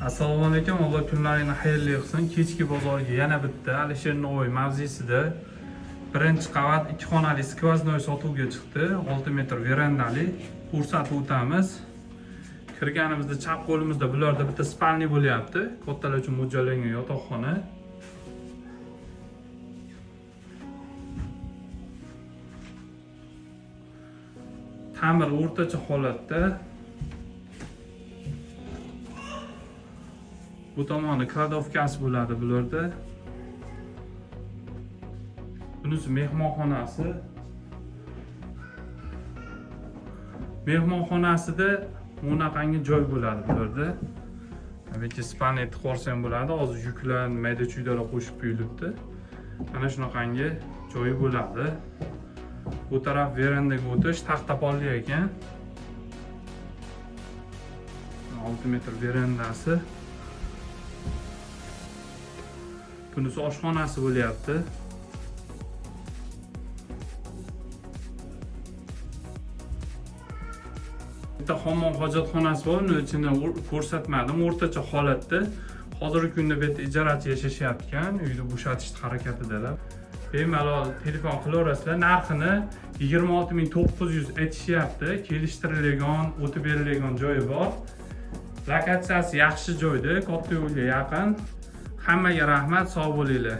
Assalomu alaykum, Alloh kunlaringni xayrli qilsin. Kechki bozorga yana bitta Alisher Navoiy mavzesida birinchi qavat 2 xonali сквозной sotuvga chiqdi. 6 metr verandali. Ko'rsatib o'tamiz. Kirganimizda chap qo'limizda bularda bitta спальный bo'lyapti. Kattalar uchun mo'ljallangan yotoqxona. Ta'mir o'rtacha holatda. Bu tomoni кладовка si bo'ladi bularda. Bunisi mehmonxonasi. Mehmonxonasida bunaqangi joy bo'ladi bularda. Tabiiyki спальный tiqib olsa ham bo'ladi. Hozir yuklar, mayda chuydalar qo'shib qo'yilibdi. Mana shunaqangi joyi bo'ladi. Bu taraf verandaga o'tish taxtapolli ekan. 6 metr verandasi. Bunisi oshxonasi bo'lyapti. Bitta hammom hojatxonasi bor, uni ichini ko'rsatmadim, o'rtacha holatda. Hozirgi kunda bu yerda ijarachi yashashyapti, uyni bo'shatish harakatidalar. Bemalol telefon qilaverasizlar. Narxini 26 900 aytishyapti. Kelishtiriladigan, o'tib beriladigan joyi bor. Lokatsiyasi yaxshi joyda, katta yo'lga yaqin. Hammaga rahmat, sog' bo'linglar.